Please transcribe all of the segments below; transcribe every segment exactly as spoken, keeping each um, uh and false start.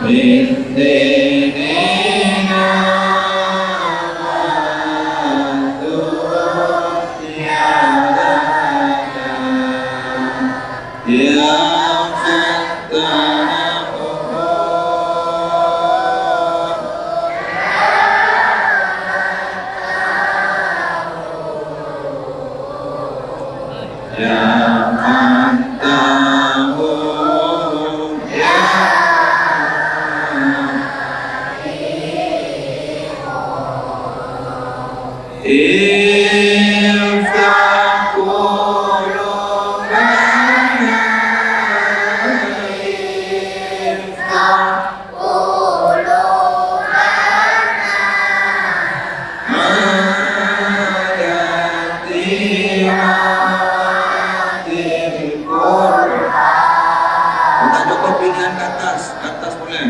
من ديننا والدنيا لنا. يا فتاح، يا فتاح، يا عليم. افتح قلوبنا، افتح قلوبنا على تلاوة القرآن. Minta cukup pilihan ke atas, ke atas boleh.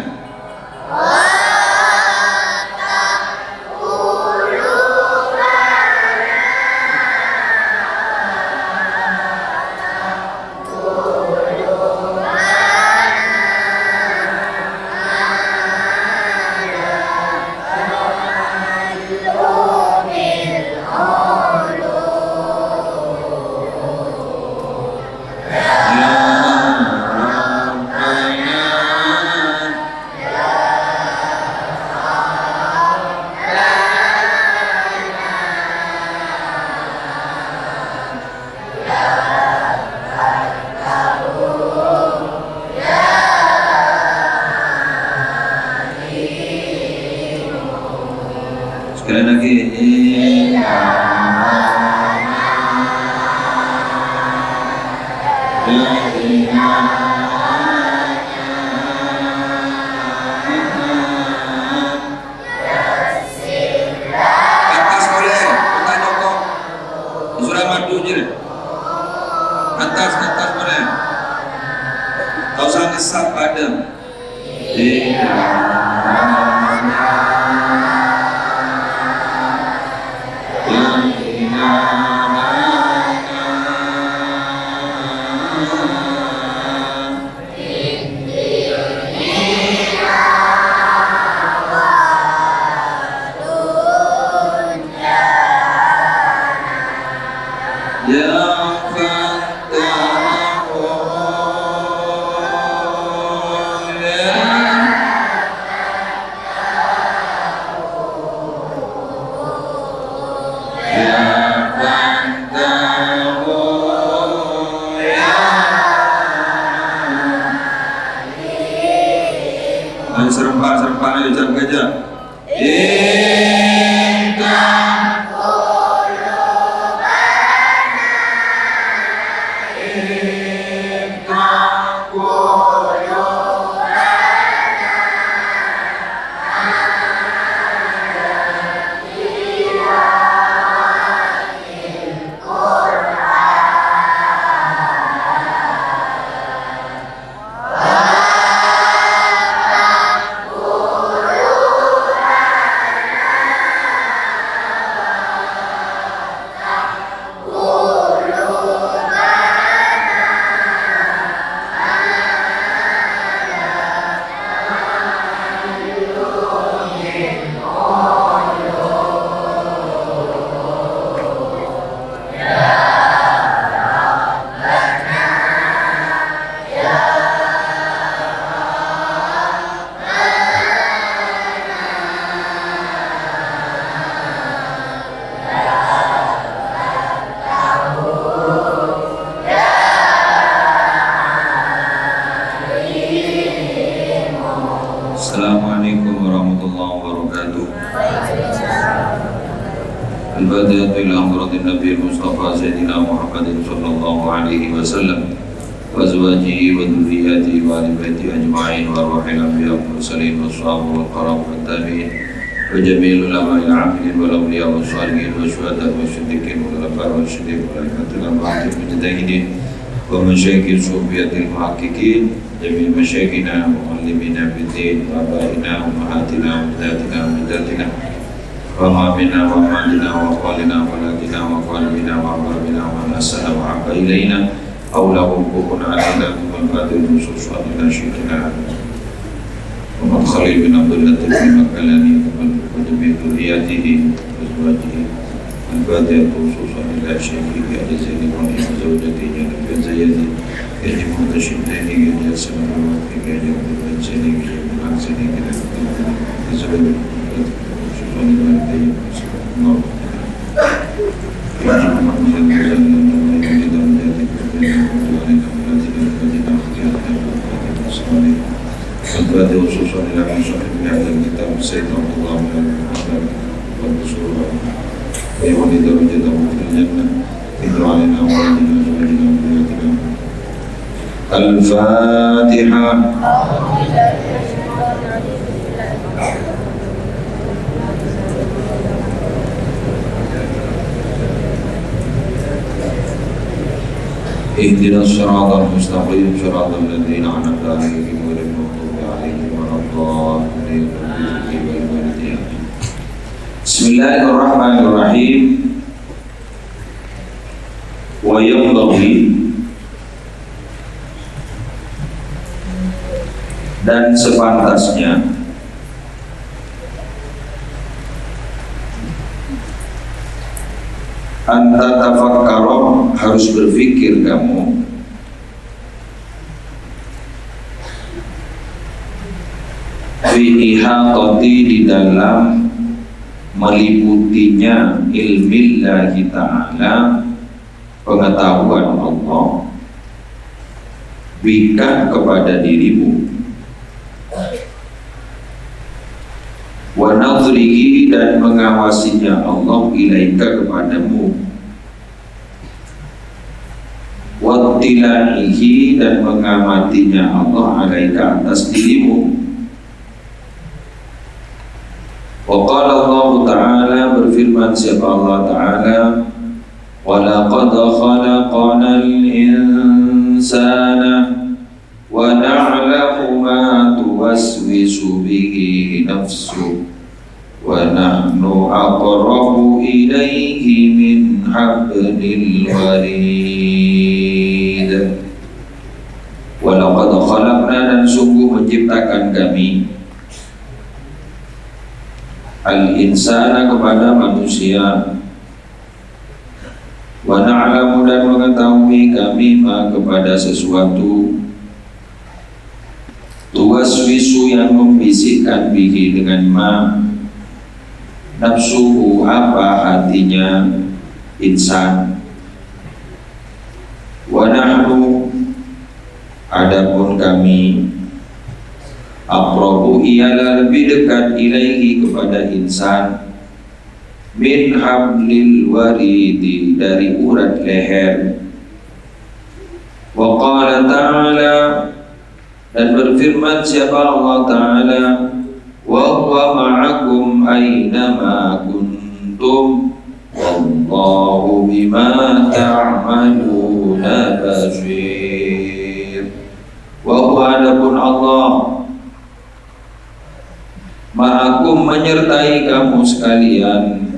Sekali lagi. Atas boleh, bukan rokok. Surah madu je. Atas, atas boleh. Tak usah ngesap badan. يا فتاح، يا Ayo serempak, serempak, ayo, jam kerja. Assalamualaikum warahmatullahi wabarakatuh. Al-Fatihah ila hadratin Nabi Mustafa Sayyidina Muhammadin sallallahu alaihi wasallam. وأزواجه وذرياته وآل بيته أجمعين وأرواح الأنبياء والمرسلين والصحابة والقرابة والتابعين وجميع العلماء العاملين والأولياء والصالحين والشهداء والصديقين والخلفاء الراشدين والأئمة الأربعة المجتهدين ومشايخ الصوفية المحققين جميع مشايخنا ومعلمينا في الدين وآبائنا وأمهاتنا وأجدادنا وجداتنا وأعمامنا وأعمامنا وأخوالنا وخالاتنا وأقاربنا وأقاربنا ومن أحسن وأحب إلينا أو له حقوق علينا من بعد النصوص علينا شيخنا. ومن خلي من عبد اللطيف المكلاني ومن قد من ذريته وأزواجه. الفاتحة خصوصا إلى شيخه أبي زيد وزوجته زينب بن زيد، يجب أن تشدني إلى سماوات، يجب أن تشدني إلى سماوات، خصوصا إلى الله. الفاتحة خصوصا إلى من صاحب هذا الكتاب السيد عبد الله بن محمد والدستور، ويولد درجته في الجنة في دعائنا وولدنا وزوجنا وذرياتنا. الفاتحة. اهدنا الصراط المستقيم، صراط الذين أنعمت عليهم غير المغضوب عليهم ولا الضالين. بسم الله الرحمن الرحيم. وينبغي dan sepantasnya anta tafakkaro, harus berpikir kamu, fi ihatati, di dalam meliputinya ilmillahi ta'ala, pengetahuan Allah, bika, kepada dirimu, wa nadhrihi, dan mengawasinya Allah ilaika, kepadamu, wattila'ihi, dan mengamatinya Allah alaika, atas dirimu. Wa qala Allahu Ta'ala, berfirman siapa Allah Ta'ala, "Wa laqad khalaqnal insana wa na'lamu ma tuwaswisu bihi nafsuh, wa nahnu aqrabu ilaihi min hablil warid." Wa laqad khalaqna, dan sungguh menciptakan Kami, al-insana, kepada manusia, wa na'lamu, dan mengetahui Kami, ma, kepada sesuatu, tuwaswisu, yang membisikkan, bihi, dengan ma, nafsuhu, apa hatinya insan. Wa nahnu, adapun Kami, aqrabu, ialah lebih dekat, ilaihi, kepada insan, min hablil waridi, dari urat leher. Wa qala ta'ala, dan berfirman siapa Allah Ta'ala, "Wa huwa ma'akum aina ma kuntum, wallahu bima ta'maluna basir." Wa huwa, adapun Allah, ma'akum, menyertai kamu sekalian,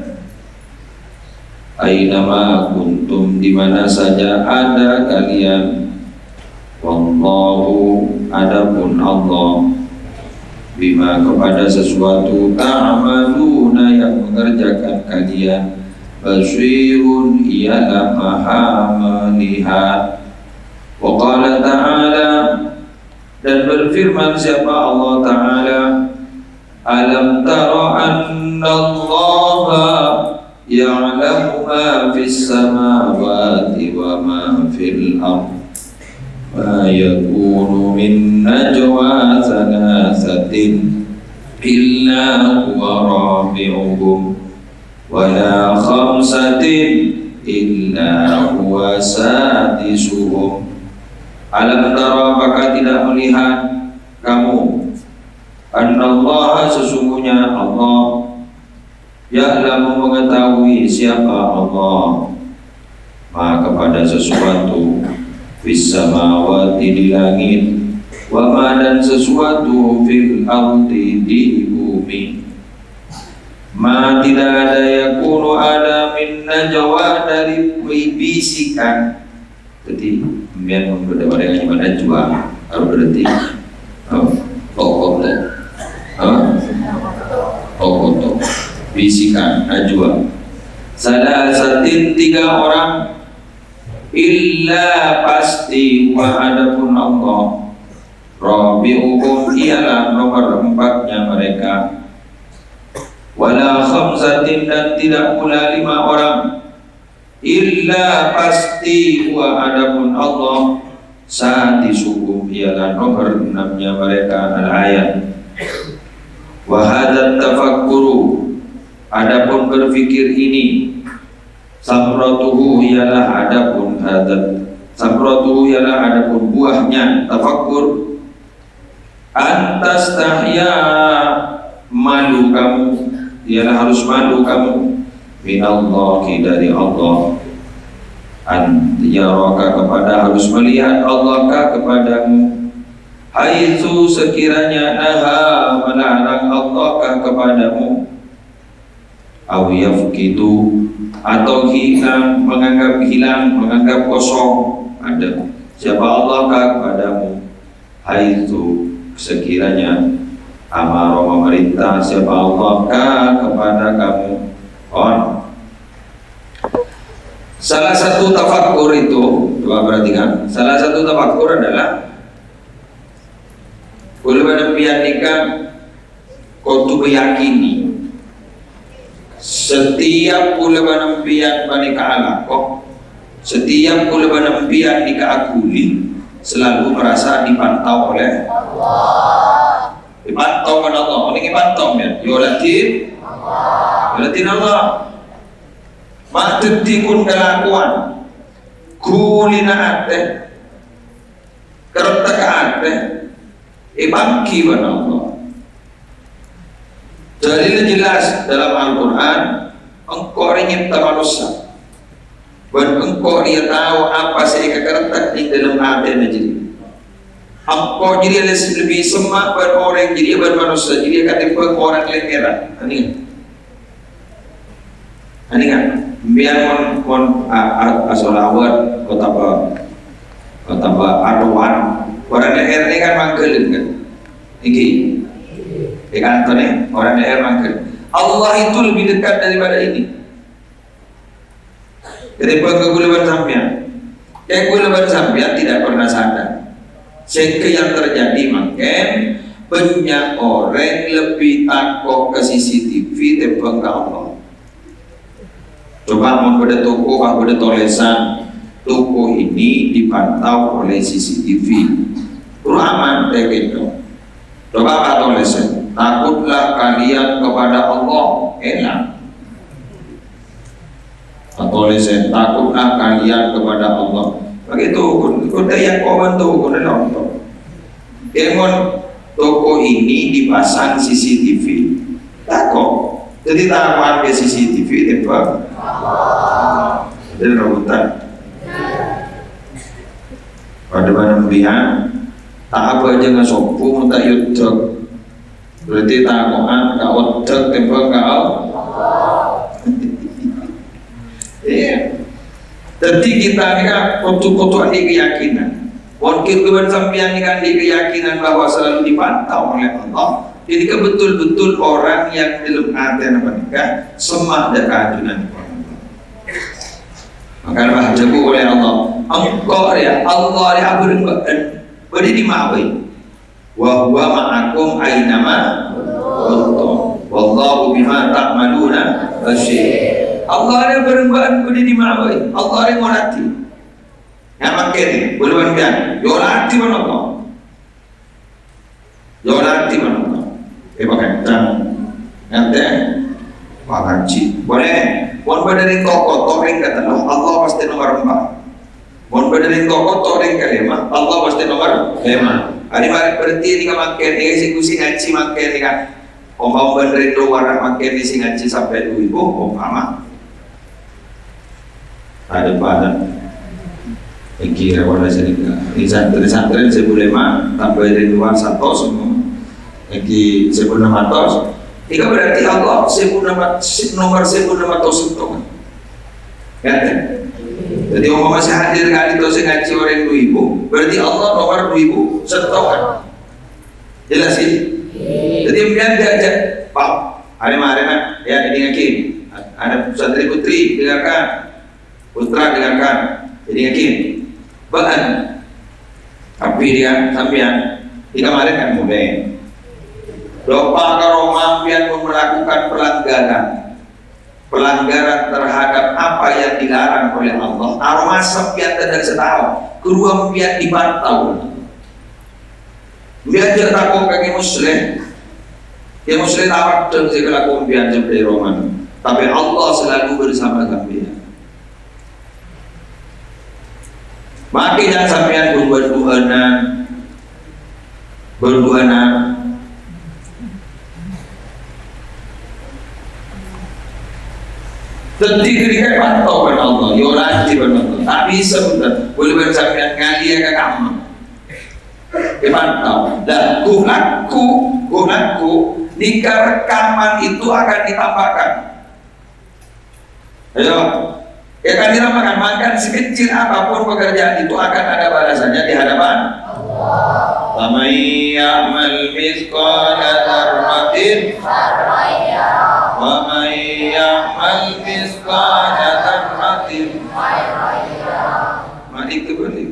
aina ma kuntum, di mana saja ada kalian. Wallahu, adapun Allah, bima, kepada sesuatu, ta'maluna, yang mengerjakan kalian, basirun, ialah Maha Melihat. Wa qala ta'ala, dan berfirman siapa Allah Ta'ala, "Alam tara annallaha ya'lamu ma fis samawati wa ma fil ard. Ma yakunu min najwa thalathatin illa huwa rabi'uhum, wa la khamsatin illa huwa sadisuhum." Alam tara, apakah tidak melihat kamu, annallaha, sesungguhnya Allah, ya'lamu, mengetahui siapa Allah, ma, kepada sesuatu, fis samawati, di langit, wa ma, dan sesuatu, fil ardi, di bumi. Ma, tidak ada, yakunu, ada, min najwa, dari bisikan. Jadi, sampeyan mun bâdâ orèng nyebut najwa, harus berarti, oh, pokok, Bisikan, najwa. Salasatin, tiga orang. Illa, pasti, huwa, adapun Allah. Rabi'uhum, ialah nomor empatnya mereka. Wala khamsatin, dan tidak pula lima orang. Illa, pasti, huwa, adapun Allah, sadisuhum, ialah nomor enamnya mereka. Al-ayat. Wa hadzat tafakkuru, adapun berpikir ini, samratuhu, ialah adapun hadzat, samratuhu, ialah adapun buahnya tafakkur. Antastahya, malu kamu, ialah harus malu kamu, minallahi, dari Allah. An yaraka, kepada, harus melihat Allah ka kepadamu. Haitsu, sekiranya, naha, melarang Allah ka kepadamu. Au yafqidu, atau hilang, menganggap hilang, menganggap kosong. Ada. Siapa Allah ka kepadamu? Haitsu, sekiranya, amara, memerintah, siapa Allah ka kepada kamu. On. Salah satu tafakkur itu, coba perhatikan, salah satu tafakkur adalah, kaulâ bân sampèyan nèka kodhu meyakini, setiap kaulâ bân sampèyan panèka alako, setiap kaulâ bân sampèyan nèka aghuli, selalu merasa dipantau oleh Allah. Dipantau oleh Allah. Onèng èpantau, ya? Yo, ladhin. Yo, ladhin Allah. Ma' dhâddhi ghun kalakowan. Ghulina atè. Kertèkka atè. Èpangghi bân Allah. Dalil jelas dalam Al-Qur'an, Engko' rè nyèpta manossa. Bân Engko' rèya tao apa sè èkakertèk è dhâlem atèna jârèya. Engko' jârèya lebbi semma' bân orèng jârèya bân manossa jârèya katèmbhâng orèng lè'èran. Anèng. Anèng, kan? Sampèyan mon, mon a-, a-, asholawat, otabâ, otabâ arowan. Orèng lè'èr nèka kan mangghâlân, kan? Èngghi. È kantorra, orèng lè'èr mangghâl. Allah itu lebih dekat daripada ini. Katèmbhâng ka kaulâ bân sampèyan. Kaulâ bân sampèyan tidak pernah sadar. Sehingga yang terjadi mangkèn, bânnya' orèng lebbi tako' ka C C T V tèmbhâng ka Allah. Coba mon bâdâ toko, pas bâdâ tolèsan, "Toko ini dipantau oleh C C T V." Buru aman, tèkènto. Coba pas tolèsan, "Takutlah kalian kepada Allah." Èlang. Atolèsan, "Takutlah kalian kepada Allah." Begitu, kun-, kun-, ya, kawan tuh, kun-, nonton. Kèmon toko ini dipasang C C T V. Tako'. Jadi tako'an ka C C T V, tèmbhâng. Jadi rebutan. Padâ bân sampèyan, ta' abhâjângnga sobbhu, mon ta' èoddhâk. Berarti tako'an ka oddhâk tèmbhâng ka Allah. Iya. Jadi kita ini kan kodhu, kodhu andi' keyakinan. Mon kaulâ bân sampèyan ini kan andi' keyakinan bahwa selalu dipantau oleh Allah. Jadi betul-betul orang yang dhâlem atèna panèka semma' dâ' kaajunan. Maka Allah adhâbu oleh Allah, "Engko' rèya, Allah rèya abhâreng bâ'na, bâdâ è dimma bhâi." "Wa huwa ma'akum ainama kuntum. Wallahu bima ta'maluna basir." Allah rèya bhâreng bâ'na bâdâ è dimma bhâi. Allah rèya ngolatè. Nyaman kènè, bâlâ bân biyân. Yo latè bân Allah. Yo latè bân Allah. È pakèntan. Ngatè. Pangajhi. Boleh. Mon bâdâ rèng toko, toko rèng katello, Allah pastè nomor empa'. Mon bâdâ rèng toko, toko rèng kalèma, Allah pastè nomor lèma. Arè marè berarti nèka mangkèn, nèka sè ghusè ngajhi mangkèn nèka. Ompama bân rèng lowar mangkèn sè ngajhi sampè' du èbu, ompama. Ada padan. Iki rewala sè nèka. Ini santri-santri sè bulâ ma, tambah rèng lowar satos, ompama. Iki sèbu ennem atos. Nèka berarti Allah sèbu ennem at-, sè-, nomor sèbu ennem atos sèttong. Ya, kan? Jadi, ompama sè hadir ka'dinto sè ngajhi orèng du èbu, berarti Allah nomor du èbu sèttongan. Jelas, sih? Jadi, sampèyan jhâ', jhâ', paham? Arè-marèna, ya, èdingngaghi. Anak santri putri, dengarkan. Putra, dengarkan. Èdingngaghi. Bâ'ân. Kabbhi rèya, sampèyan. Di kemarin kan mulai. Dâpa' ka roma sampèyan melakukan pelanggaran. Pelanggaran terhadap apa yang dilarang oleh Allah. Aromasa sampèyan tadâ' sè tao. Ghuru sampèyan dipantau. Sampèyan jhâ' tako' ka Kè Musleh. Kè Musleh ta' paḍâ sè èkalako sampèyan sampè' romana. Tapè Allah selalu bersama sampèyan. Makè jhâ' sampèyan ghun bâr-du'âna, bâr-du'âna. Dhâddhi ghânèka èpantau bân Allah, èoladi bân Allah. Ta' bisa bhunten, polè bân sampèyan ngalèya ka kamma. Èpantau. Lah, ghu-lagghu, ghu-lagghu, nèka rekaman itu akan ditampakkan. Ayo. Ya kan, ditampakkan. Maka sekecil apapun pekerjaan itu akan ada balasannya di hadapan Allah. فمن يعمل مثقال ذرة ومن يعمل مثقال ذرة Mari kembali.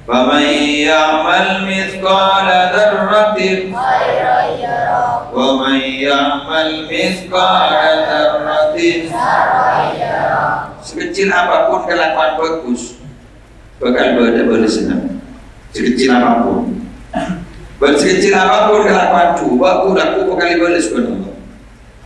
فمن يعمل مثقال ذرة ومن يعمل مثقال ذرة Sekecil apapun kelakuan bagus, bakal bâdâ bâlessanna. Sekecil apapun. Bân sekecil apapun kelakuan dhuwâ', ghu-lagghu bakal èbâles bân Allah.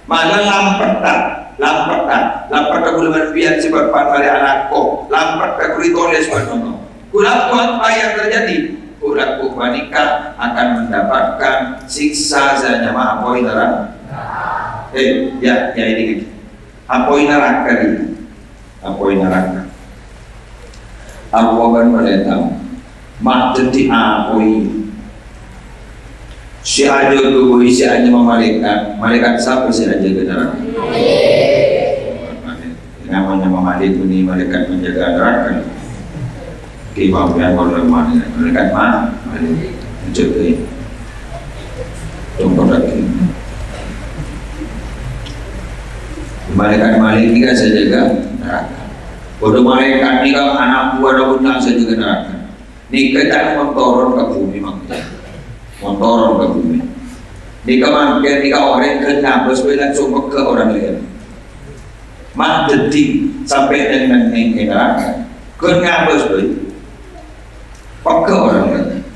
Mala lampetta, lampetta, lampetta ghulâ bân sampèyan sè bâ' marè alako, lampetta ghuru ètolès bân Allah. Ghu-lagghu apa yang terjadi? Ghu-lagghu panèka akan mendapatkan siksa sè anyama apoy naraka. Eh, ya, ya, ini. Apoy naraka ini. Apoy naraka. Apoy kan malaikat. Ma' dhâddhi apoy. Sè ajâgâ bhâi sè anyama malaikat. Malaikat sapa sè ajâgâ naraka? Namanya Malik ini malaikat menjaga neraka. Ki Imam yang malaikat ma-, Malik menjaga. Contoh lagi. Malaikat Malik ini kan sè jâgâ naraka. Padâ malaikat ini kan anak buah Daud yang sè jâgâ naraka. Nèka ca'na mon toron ka bhumè mangkèn. Mon toron ka bhumè. Nèka mangkèn nèka orèng ghân ngabâs bhâi langsung pegghâ orèng lè'èr. Ma' dhâddhi sampè' neng-neng è naraka. Ghân ngabâs bhâi. Pegghâ orèng lè'èr.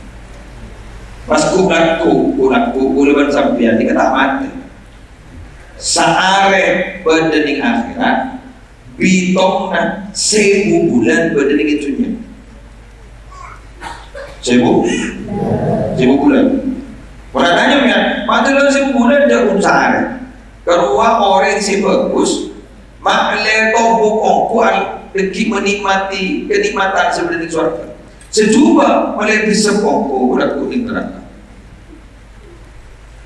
Pas ghu-lagghu, ghu-lagghu, ghulâ bân sampèyan nèka ta' matè. Saarè bâdâ neng akhèrat, Bitongnga sèbu bulân bâdâ neng è dhunnya. Sèbu? Sèbu bulân. Ora tanya, ya, matè la sèbu bulân, jhâ' onsa arè. Karowa orèng sè bhâghus, ma'lè tobuk ongghu al-, dhâggi' menikmati kenikmatan sè bâdâ neng sowarghâ. Sè jhubâ' ma'lè bisa ongghu ora kuning neraka.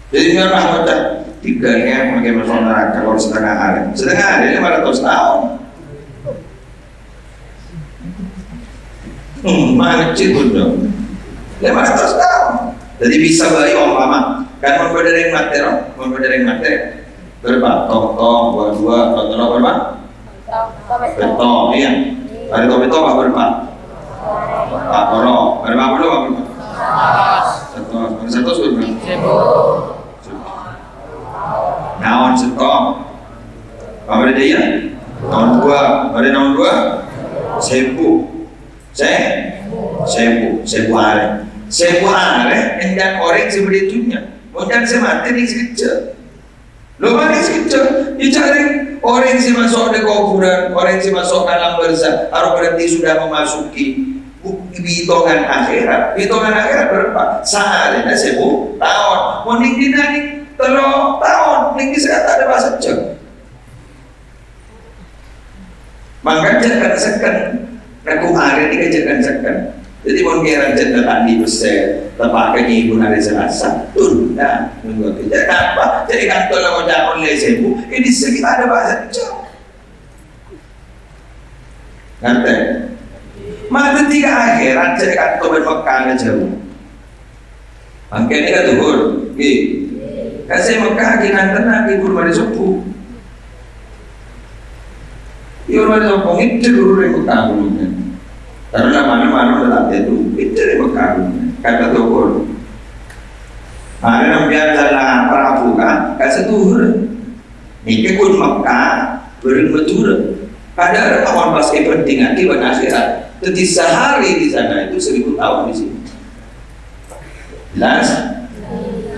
Jadi, biar lah macam tiga nya, mungkin masuk neraka kalau setengah hari. Setengah hari lima ratus tahun. Hmm, masjid pun dong. Lima ratus tahun. Jadi bisa bhâi umpama. Kan mau pada yang mati, roh? Mau pada yang mati. Berapa? Tong, tong, dua, dua, tong, tong, berapa? Beto, iya. Ada tong beto apa berapa? Pak Koro. Berapa puluh apa? Satu, satu berapa? Naon sèttong? Apa dia? Tahun dua. Pada tahun dua? Sèbu. Sè? Sèbu. Sèbu arè. Sèbu arè, ènjhân orèng sè bâdâ è dhunnya. Mon jhân sè matè nèng sè kèjjhâ'. Lho, mari sèjjhâ', ècarè orèng sè maso' dâ' kobhurân, orèng sè maso' ka alam barzakh, aro berarti sudah memasuki bu-, bitongan akhèrat. Bitongan akhèrat berapa? Saarèna sèbu taon. Mon nèng dinna' nèng tello taon, nèng kèya ta' ada pasèjjhâ'. Mangkana jhâ' kan-sèkan, nèko arè nèka jhâ' kan-sèkan. Dhâddhi, mon kèra jhâ' ta' andi' pèssè, teppa'aghi nèko arè Selasa, tunda. Nunggu jhâ' napa? Jhâ' è kantor la ngoca' ollè sèbu, è dissa' ghi' ta' ada pasèjjhâ'. Ngartè? Ma' dhâddhi ka akhèrat, jhâ' è kantor bân Mekkana jhâu. Mangkèn nèka dhuhur, ngghi. Ka sè Mekkah ghi' ngantenna ghibur marè sobbhu. Ghibur marè sobbhu ngèdhing ghuru rèng Mekkah ghuluna. Karna la mano-mano la tadhâddhu, ngèdhing rèng Mekkah ghuluna. Kata tokol. Marè sampèyan sala parabu ka, ka sè dhuhur. Nèka ghun Mekkah, bhâreng Madhurâ. Padahal mawon pas èbhândhingngaghi bân akhèrat. Dhâddhi sehari di sana itu seribu tahun di sini. Jelas?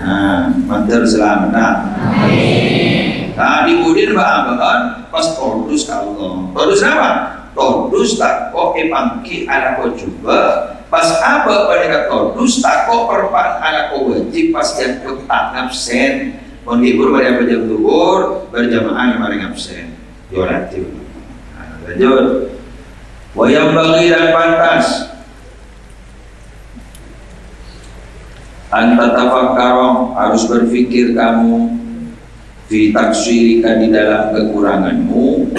Nah, mandhâr salamet, nah. Amin. Nah, di budin bâ-, bâ'ân pas todus ka Allah. Todus napa? Todus tako' èpangghi alako jhubâ'. Pas abâ' panèka todus tako' parpa'na alako wajib pas jhâ' ta' ngabsen. Mon ghibur marè abhâjâng dhuhur, berjamaah marè ngabsen. Yo rajin. Nah, lanjut. Wa yanbaghi, dan pantas. An tatafakkara, harus berpikir kamu, fi taqsirika, di dalam kekuranganmu,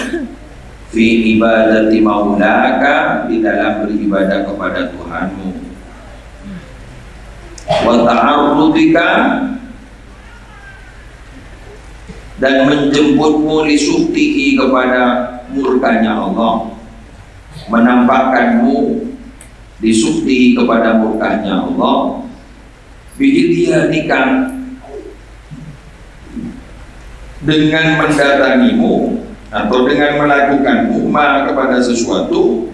fi ibadati maulaka, di dalam beribadah kepada Tuhanmu. Wa ta'arrudika, dan menjemputmu li sukhtihi, kepada murkanya Allah, menampakkanmu li sukhtihi, kepada murkanya Allah, bi ityanika, dengan mendatangimu atau dengan melakukanmu, ma, kepada sesuatu,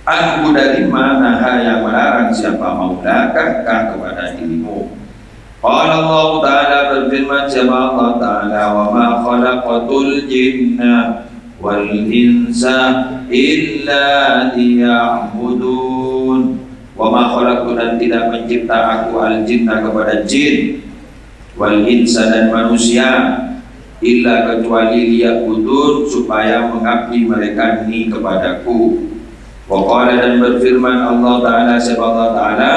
anhu, dari ma, naha, yang melarang siapa, maulaka, engkau, kepada dirimu. Qala Allah Ta'ala, berfirman siapa Allah Ta'ala, "Wa ma khalaqtul jinna wal insa illa liya'budun." "Wa ma khalaqtu," dan tidak mencipta Aku, "al jinna," kepada jin, "wal insa," dan manusia, "illa," kecuali, "liya'budun," supaya mengabdi mereka ni kepadaku. Wa qala, dan berfirman Allah Ta'ala, siapa Allah Ta'ala,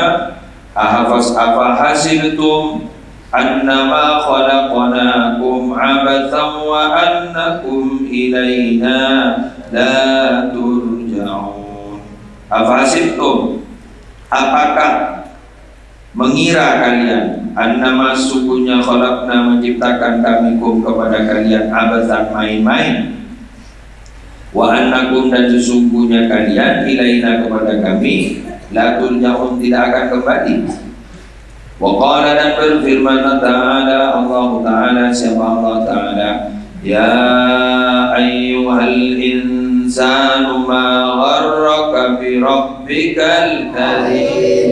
"Ahafas-, afahasibtum annama khalaqnakum abatsan wa annakum ilaina la turja'un." Afahasibtum, apakah mengira kalian, annama, sungguhnya, khalaqna, menciptakan Kami, kum, kepada kalian, abatsan, main-main, wa annakum, dan sesungguhnya kalian, ilaina, kepada Kami, la turja'un, tidak akan kembali. Wa qala, dan berfirman Ta'ala, Allah Ta'ala, siapa Allah Ta'ala, "Ya ayyuhal insanu ma gharraka bi rabbikal karim."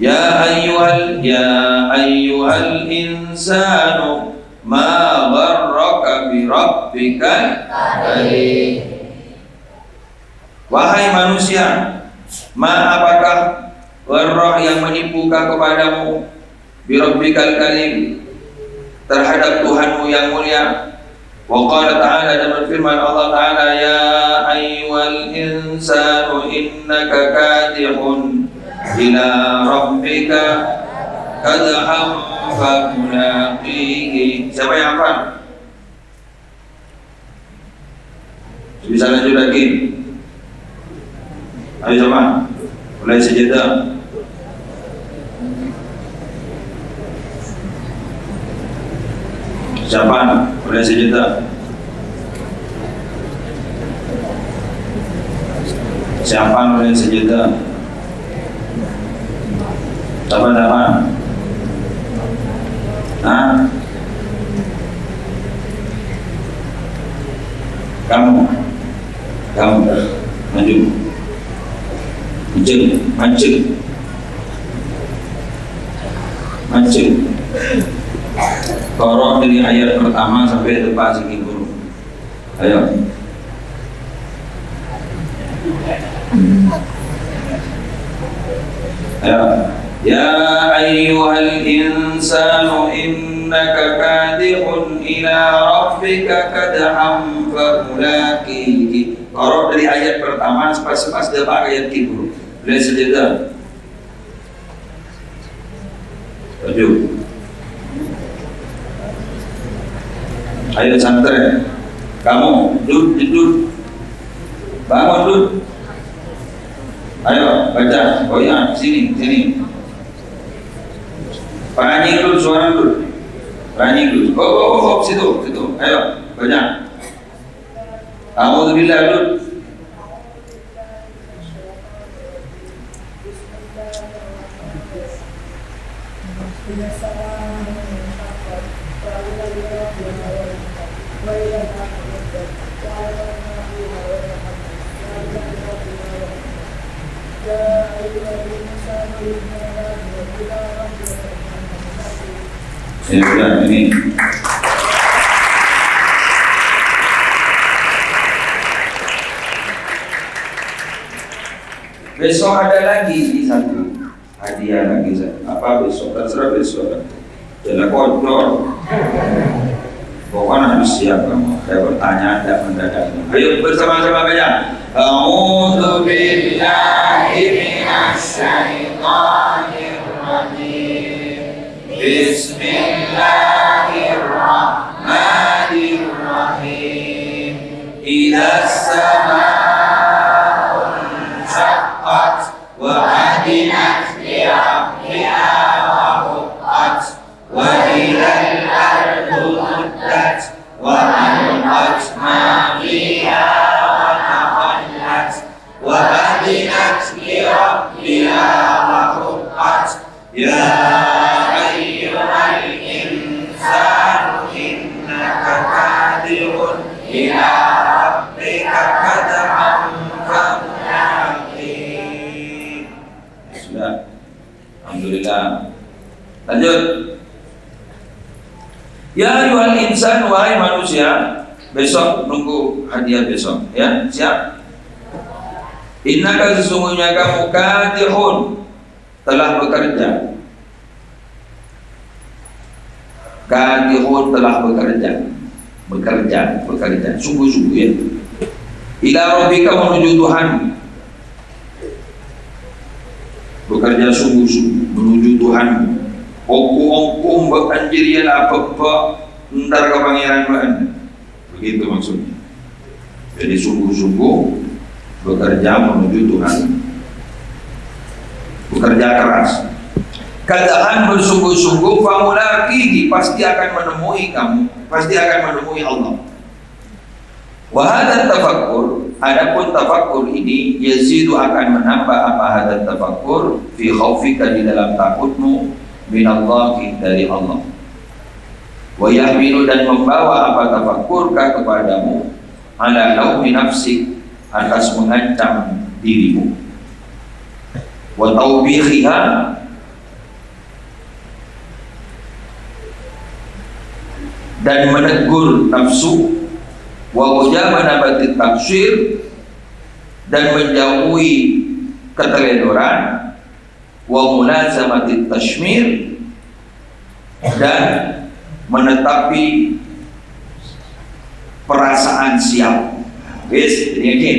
Ya ayyuhal, ya ayyuhal insanu, ma gharraka bi rabbikal karim. Wahai manusia, ma, apakah gharra, yang menipuka kepadamu, bi rabbikal karim, terhadap Tuhanmu yang mulia? Wa qala ta'ala, dan berfirman Allah Ta'ala, "Ya ayyuhal insanu innaka kadihun ila rabbika kadhan famulaqihi." Siapa yang hafal? Bisa lanjut lagi. Ayo, coba. Mulai sajadah. Siapa? Mulai sajadah. Siapa mulai sajadah? Siapa, siapa? Hah? Kamu. Kamu. Maju. Mancing. Mancing. Mancing. Qara dari ayat pertama sampai depan sini guru. Ayo. Ayo. Ya ayyuhal insanu innaka kadihun ila rabbika kadhan famulaqihi. Qara dari ayat pertama pas, pas, pas depan ayat kedua. Boleh sajadah. Maju. Ayo, santai. Kamu, Dud, Dud. Bangun, Dud. Ayo, baca. Oh ya, sini, sini. Panyanyi dulu, suara dulu. Panyanyi dulu. Oh, oh, oh, oh, situ, situ. Ayo, banyak. A'udzubillah dulu. Ya, udah, ini. Besok ada lagi satu hadiah lagi, satu. Apa besok? Terserah besok. Jangan kotor. Pokoknya harus siap kamu. Ada pertanyaan, tidak mendadak. Ayo bersama-sama baca. A'udzubillahi minasyaitonirrajim. Bismillahirrahmanirrahim. Idza sama'un syaqqat wa adinat li rabbiha wa huqqat wa idzal ardu muddat wa alqat ma fiha wa taqhallat wa adinat li rabbiha wa huqqat. Ya ayyuhal insanu innaka kadihun ila rabbika kadhan famulaqih. Sudah. Alhamdulillah. Lanjut. Ya ayyuhal insan, wahai manusia, besok nunggu hadiah besok, ya. Siap? Innaka, sesungguhnya kamu, kadihun, telah bekerja. Kadihun, telah bekerja. Bekerja, bekerja. Sungguh-sungguh, ya. Ila rabbika, menuju Tuhan. Bekerja sungguh-sungguh menuju Tuhan. Onggu-onggu bâ'ân jârèya la bâbâ entar ka Pangèran bâ'ân. Begitu maksudnya. Jadi sungguh-sungguh bekerja menuju Tuhan. Bekerja keras. Kadhan, bersungguh-sungguh, famulaqihi, pasti akan menemui kamu, pasti akan menemui Allah. Wa hadzat tafakkur, adapun tafakkur ini, yazidu, akan menambah apa hadzat tafakkur, fi khaufika, di dalam takutmu, minallahi, dari Allah. Wa yahmilu, dan membawa apa tafakkurka kepadamu, ala laumi nafsik, atas mengancam dirimu. Wa taubikhiha, dan menegur nafsu, wa mujanabatit taqsir, dan menjauhi keteledoran, wa mulazamatit tasymir, dan menetapi perasaan siap. Wis, ini yakin.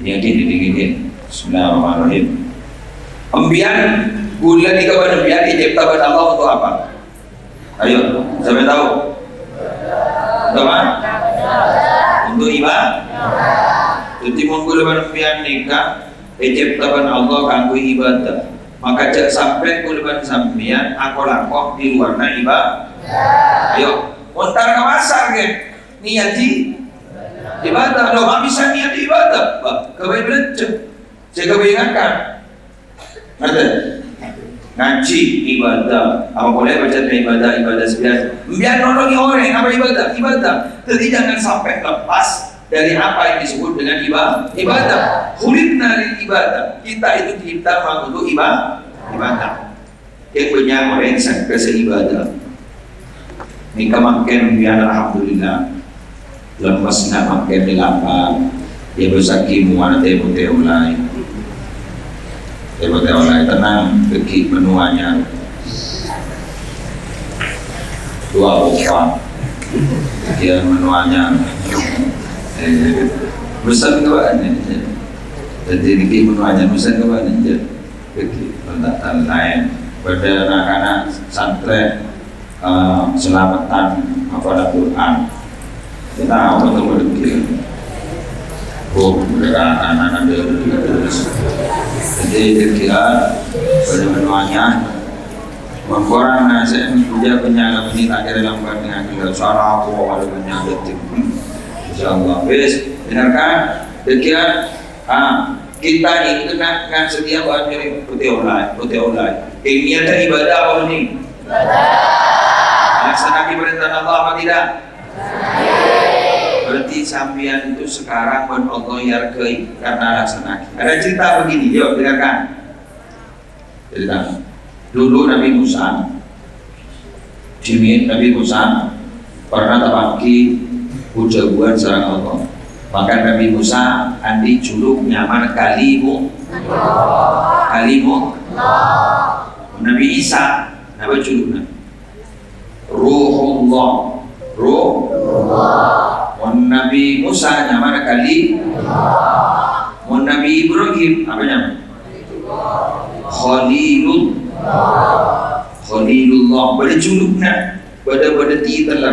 Ini yakin, ini yakin. Bismillahirrahmanirrahim. Empiyan, ghulâ nèka bân empiyan ècèpta bân Allah untuk apa? Ayo, siapa yang tahu? Untuk apa? Untuk ibadah. Jadi, mon ghulâ bân empiyan nèka ècèpta bân Allah kaangghuy ibadah. Maka jhâ' sampè' ghulâ bân sampèyan ako-lako di luarna ibadah. Ayo, mon entar ka pasar, ghi. Niyadi ibadah. Lo, ma' bisa niyadi ibadah? Bâh, ghâbây bâlânjhâ. Sè ghâbây ngakan. Ngènten. Ngajhi ibadah. Apa polè bâca ibadah, ibadah sè biyasa. Biar nolongè orèng, apa ibadah? Ibadah. Jadi jangan sampai lepas dari apa yang disebut dengan iba-, ibadah. Khuliqna lil ibadah. Kita itu dicipta untuk iba-, ibadah. Kèng bânnya' orèng sè, sè ibadah. Nèka mangkèn, biar alhamdulillah. Lempes na' mangkèn di lampar. Ya, bâsaghi mowana tèmo-tèmo laèn. Tèmo-tèmo laèn, tenang, bâgi menu anyar. Dua opa. Ya, menu anyar. Eh, mesen ka bâ'na. Jadi, nèka menu anyar, mesen ka bâ'na, ya. Bâgi, bân-bân laèn. Bâdâ na'-kana' santrè, eh, salameddhân hafal Al-Qur'an. Kita apa tuh bâdâ bâgi? Oh, bâdâ na'-kana' terus. Jadi, kira-kira bâdâ menu anyar. Mangkorana sè enjâ' penyala meni ta' kèra lambat dengan gelap. Sara aku awal penyakit. Insyaallah. Wis, dengarkan. Demikian. Ah, kita ini kena, kena setiap hari putih olai, putih olai. Ini ada ibadah apa ini? Ibadah. Laksanakan perintah Allah apa tidak? Berarti sampeyan itu sekarang buat Allah dihargai karena laksanakan. Ada cerita begini, yuk dengarkan. Cerita. Dulu Nabi Musa, dhimèn Nabi Musa pernah tapanggi bu-dhâbuwân sareng Allah. Maka Nabi Musa andi' juluk nyamana Kalimu-, Kalimu-, Nabi Isa, napa julukna? Ruhullah. Ruhullah. Mon Nabi Musa nyamana Kali. Mon Nabi Ibrahim, apa nyamana? Khalilul. Khalilullah. Bâdâ julukna. Bâdâ, bâdâ titel.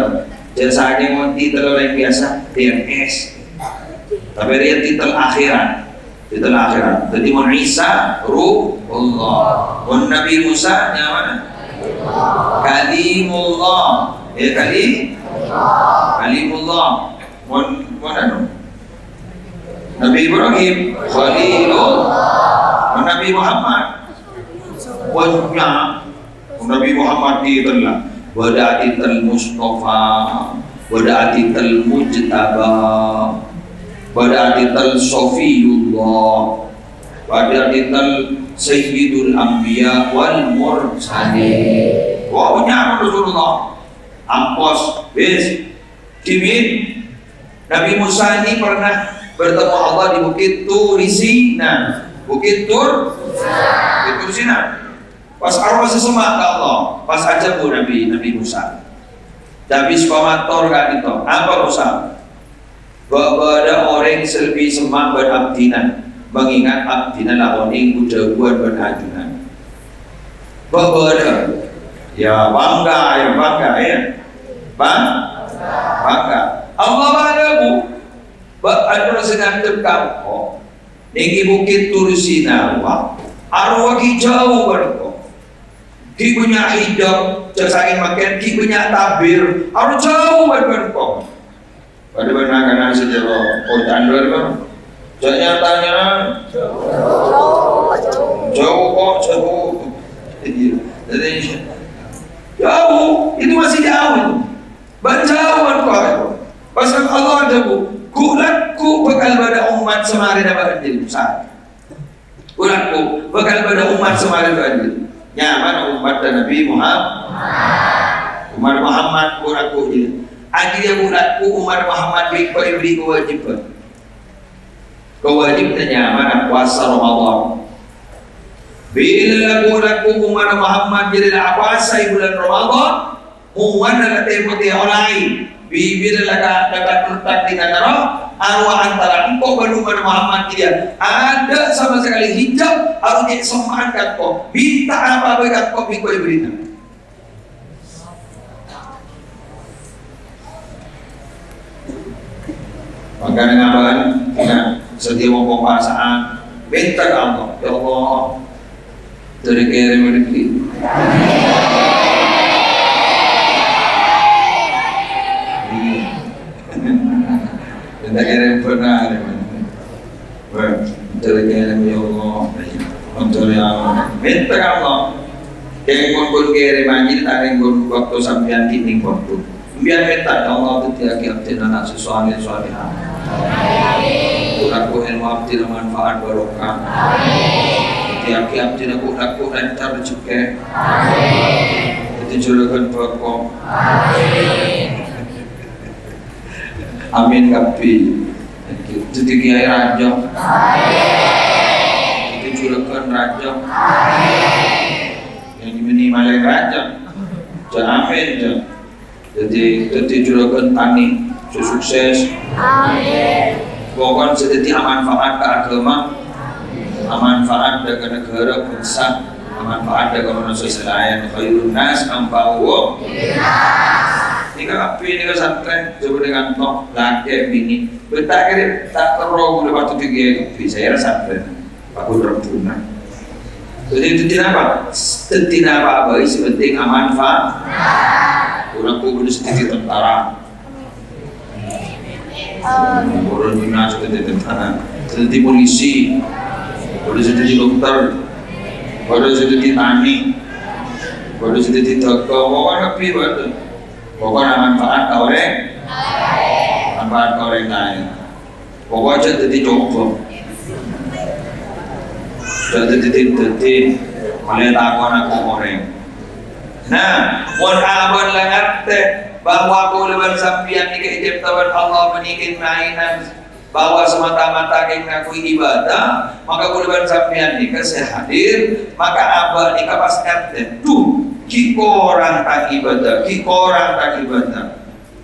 Jhâ' sakèng mon titel orèng biyasa, P N S. Tapè rèya titel akhirat. Titel akhirat. Dhâddhi, mon Isa, Ruhullah. Mon Nabi Musa, nyamana? Kalimullah. Ya, Kali-, Kalimullah. Mon, mon anu? Nabi Ibrahim, Khalilullah. Mon Nabi Muhammad, banyak. Nabi Muhammad titel la. Bâdâ titel Mustafa, bâdâ titel Mujtaba, bâdâ titel Safiyullah, bâdâ titel Sayyidul Anbiya wal Mursalin. Wah, banyak Rasulullah. Ampos, wis. Dhimèn, Nabi Musa ini pernah bertemu Allah di Bukit Turi Sina. Bukit Tur-, Bukit Turi Sina. Pas arowa sè semma' ka Allah, pas ajhâbu Nabi, Nabi Musa. Nabi sè pamator ka'dinto, "Apa, Musa? Bâ-, bâdâ orèng sè lebbi semma' bân abdhina, mengingat abdhina la onèng bu-dhâbuwân bân ajunan." Bâ-, bâdâ. Ya, bangga, ya, bangga, ya. Bang-, bangga. Allah bâdâ, Bu. Bâ-, anu sè ngadhep ka engko'. Nèng è Bukit Turi Sina, Pak. Arowa ghi' jhâu bân engko'. Ghi' bânnya' hijab, jhâ' sakèng mangkèn ghi' bânnya' tabir. Arowa jhâu bân, bân engko'. Padâ bân na'-kana' sè jhâ' lo-, kocan bân engko'. Jhâ' nyatanya. Jhâu kok, jhâu. Iyâ. Jadi, jauh. Itu masih jauh itu. Bân jhâu bân engko'. Pas Allah adhâbu, "Ghu' lagghu' bhâkal bâdâ ommat sè marèna bâ'na jârèya, Musa. Ghu' lagghu' bhâkal bâdâ ommat sè marèna bâ'na jârèya." Nyamana ommatta Nabi Muhammad. Ommat Muhammad ghu' lagghu' jârèya. Arèya ghu' lagghu' ommat Muhammad bi' èberri' kawâjibhân. Kawâjibhânna nyamana powasa Ramadan. Bilâ lagghu'-lagghu' ommatta Muhammad jârèya la apowasa è bulân Ramadan, mowana la tè-potè ollè, bilâ la ka-, ka-, ka-, ka-, dinna naro, arowa antara engko' bân ommatta Muhammad jârèya, adâ' sama sekali hijab, arowa cè' semma'an ka engko', minta apa bhâi ka engko', bi' engko' èberri'na. Mangkana ngabân, ya, setiap mau puasaan, minta ke Allah, "Ya Allah, dari kere rezeki." Minta kere benar, ya. Wah, mencari kene, ya Allah. Mencari Allah. Minta ka Allah. Keng pon pun kere manjil, ta' keng pon waktu sampeyan kini waktu. Sampeyan minta, "Ya Allah, dhâddhiyâghi abdhina ana' sè saleh salehah. Ghu' lagghu' ilmu abdhina manfaat barokah. Dhâddhiyâghi abdhina ghu' lagghu' lancar rejekkè. Dhâddhi jhurâghân bhâko." Amin kabbhi. Dhâddhi kiyaè rajâ. Dhâddhi jhurâghân rajâ. Yang ini malah rajâ. Jhâ' amin, jhâ'. Dhâddhi, dhâddhi jhurâghân tanè sè sukses. Amin. Pokokna sè dhâddhi amanfaat ka aghâma. Amanfaat dâ' ka naghârâ bhângsa, amanfaat dâ' ka manossa sè laèn, khairun nas anfa'uhum. Nèka kabbhi nèka santrè, coba dengan tok, lakè', binè. Bhâi ta' kèrè, ta' terro, udah patut digawe kabbhi, saya rasa santrè. Aku rebbuna. Dhâddhi, dhâddhi napa? Dhâddhi napa bhâi sè penting amanfaat. Ora kok bâdâ sè dhâddhi tentara. Ora bâdâ sè dhâddhi tentara. Dhâddhi polisi. Bâdâ sè dhâddhi dokter. Bâdâ sè dhâddhi tani. Bâdâ sè dhâddhi dhâghâng. Pokokna kabbhi bâdâ. Pokokna manfaat ka orèng. Manfaat ka orèng laèn. Pokokna jhâ' dhâddhi cobâ. Jhâ' dhâddhi, dhâddhi malè tako' ka orèng. Nah, mon abâ'na la ngartè bahwa kaulâ bân sampèyan nèka ècèpta'aghi Allah bânnè kèng-maènan, bahwa semata-mata kèng ngangghuy ibadah, maka kaulâ bân sampèyan nèka sè hadir, maka abâ' nèka pas ngartè, "Dhu, ghi' korang tang ibadah, ghi' korang tang ibadah."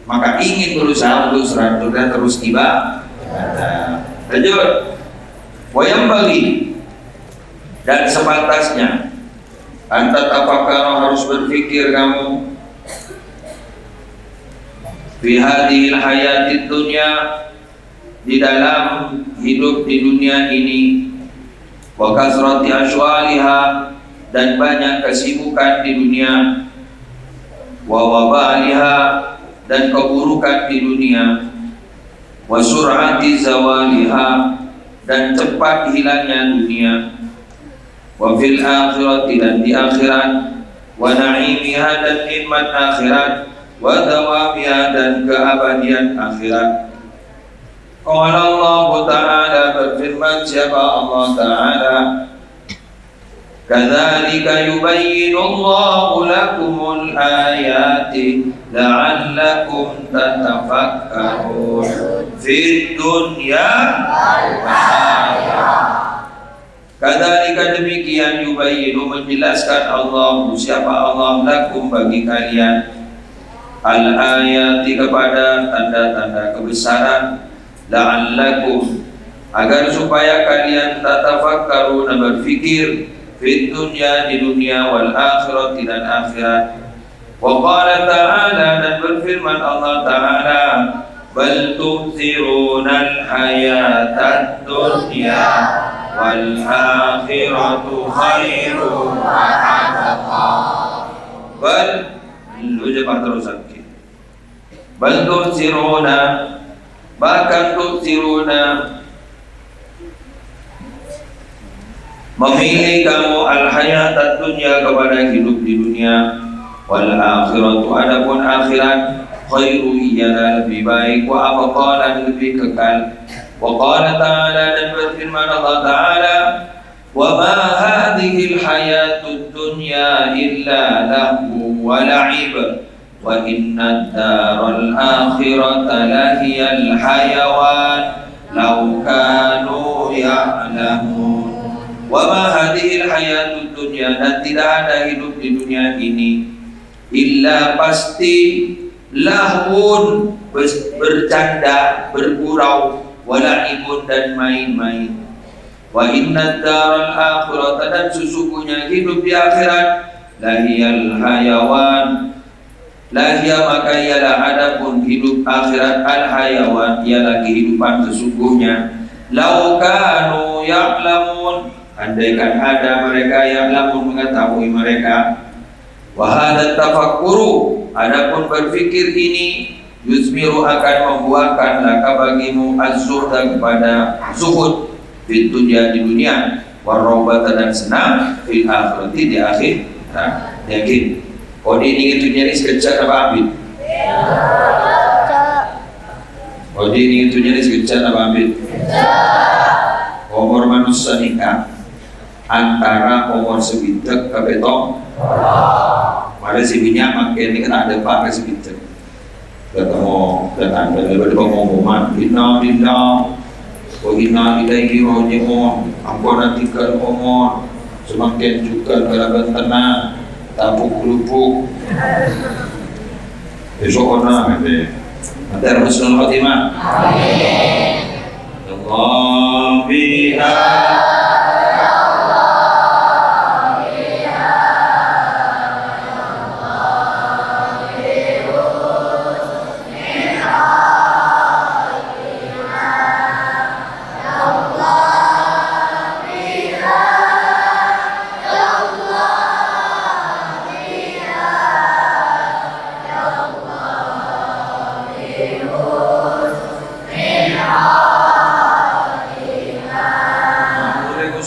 Maka ingin berusaha untuk selanjutnya terus iba-, ibadah. Lanjut. Wa yanbaghi, dan sepantasnya, an tatafakkaru, harus berpikir kamu, fi hadhil hayatid dunya, di dalam hidup di dunia ini, wa kasrati asyghaliha, dan banyak kesibukan di dunia, wa wabaliha, dan keburukan di dunia, wa sur'ati zawaliha, dan cepat hilangnya dunia, wa fil akhirati, dan di akhirat, wa na'imiha, dan nikmat akhirat, wa dawamiha, dan keabadian akhirat. Qala Allahu Ta'ala, berfirman siapa Allah Ta'ala, "Kadzalika yubayyinullahu lakumul ayati la'allakum tatafakkarun fid dunya wal akhirah." Kadzalika, demikian, yubayyinu, menjelaskan Allah, siapa Allah, lakum, bagi kalian, al-ayati, kepada tanda-tanda kebesaran, la'allakum, agar supaya kalian, tatafakkaruna, berpikir, fid dunya, di dunia, wal akhirati, dan akhirat. Wa qala ta'ala, dan berfirman Allah Ta'ala, "Bal tu'thirunal hayatad dunya wal akhiratu khairun wa abqa." Bal, lu jawab terus lagi. Bal tu'thiruna, bahkan tu'thiruna, memilih kamu al-hayatad dunya, kepada hidup di dunia, wal akhiratu, adapun akhirat, khairu, ialah lebih baik, wa abqa, dan lebih kekal. Wa qala ta'ala, dan berfirman Allah Ta'ala, "Wa ma hadhil hayatud dunya illa lahwu wa la'ib." "Wa inna daral akhirata lahiyal hayawan law kanu ya'lamun." Wa ma hadhil hayatud dunya, dan tidak ada hidup di dunia ini, illa, pasti, lahwun, bes-, bercanda, bergurau, wa la'ibun, dan main-main. "Wa inna daral akhirata," dan sesungguhnya hidup di akhirat, "lahiyal hayawan." Lahiya, maka ialah adapun hidup akhirat, al-hayawan, ialah kehidupan sesungguhnya. "Lau kanu ya'lamun," andaikan ada mereka, "ya'lamun," mengetahui mereka. "Wa hadza tafakkuru," adapun berpikir ini, "yusmiru," akan membuahkan, "laka," bagimu, "az-zuhda," kepada zuhud, "fid dunya," di dunia, "warraghbata," dan senang, "fil akhirati," di akhirat. Yakin? Odi' nèng dunnya nèka sakejjhâ' apa abit? Odi' nèng dunnya nèka sakejjhâ' apa abit? Omor manossa nèka antara omor sabidhâk ka pètong. Marè sè bânnya' mangkèn nèka ta' adâpa' ka sabidhâk. Ketemu, ketemu, bâdâ pengumuman, "Innalillahi wa inna ilaihi raji'un." Ampon adhingghâl omor, samangkèn jhughân kalabân tenang, tabuk-lubuk. Èso'na, gitu ya. Mantap, husnul khotimah. Allah biha.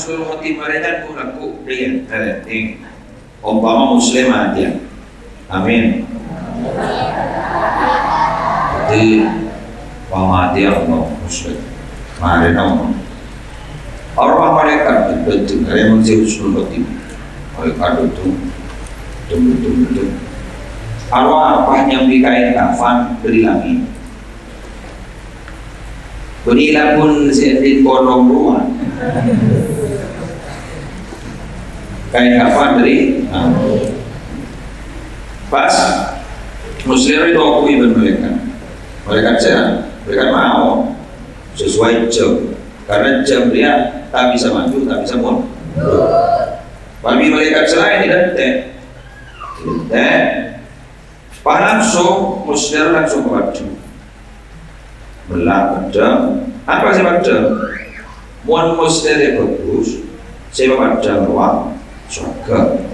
Husnul khotimah rèya kan bu laku dâ' iyâ, eh, ompama Muslim aja. Amin. Jadi, ompama aja Allah Muslim. Marèna Allah. Arwah malaikat betul, rèmon sè husnul khotimah. Malaikat betul, betul, betul, betul. Arwah apa nyambi kain kafan dâri langit? Bânnè lamun sè din polong rowa. Kain kafan dâri, nah. Pas Muslim itu aku iban malaikat. Malaikat saya, malaikat mau sesuai jam. Karena jam dia tak bisa maju, tak bisa mundur. Tapi malaikat selain tidak, tidak. Pas langsung, Muslim langsung ke Padang. Mella' Padang. Apa sè Padang? Mon Muslim bagus, sè Padang rowa sowarghâ.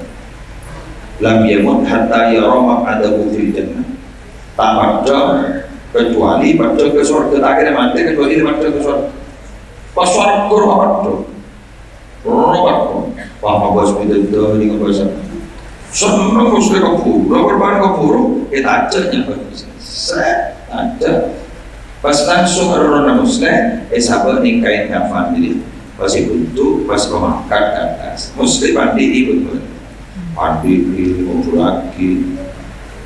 Lam yamut hatta yara maq'adahu fil jannah. Ta' Padang, kecuali Padang ka sowarghâ. Ta' kèra matè, kecuali Padang ka sowarghâ. Pas sowarghâ rowa Padang. Rowa, wah, ngabâs bidadari, ngabâs. Seneng Muslim kaburu, lha, bârâmma kaburu, ètajâ' nyabâ. Sèt, tajâ'. Pas langsung èrona Muslim, èsabâ' neng kain kafan dâri. Pas èbuntu, pas rowa angkat ka attas. Muslim andi' èbuntu. Andi' èbuntu lagi.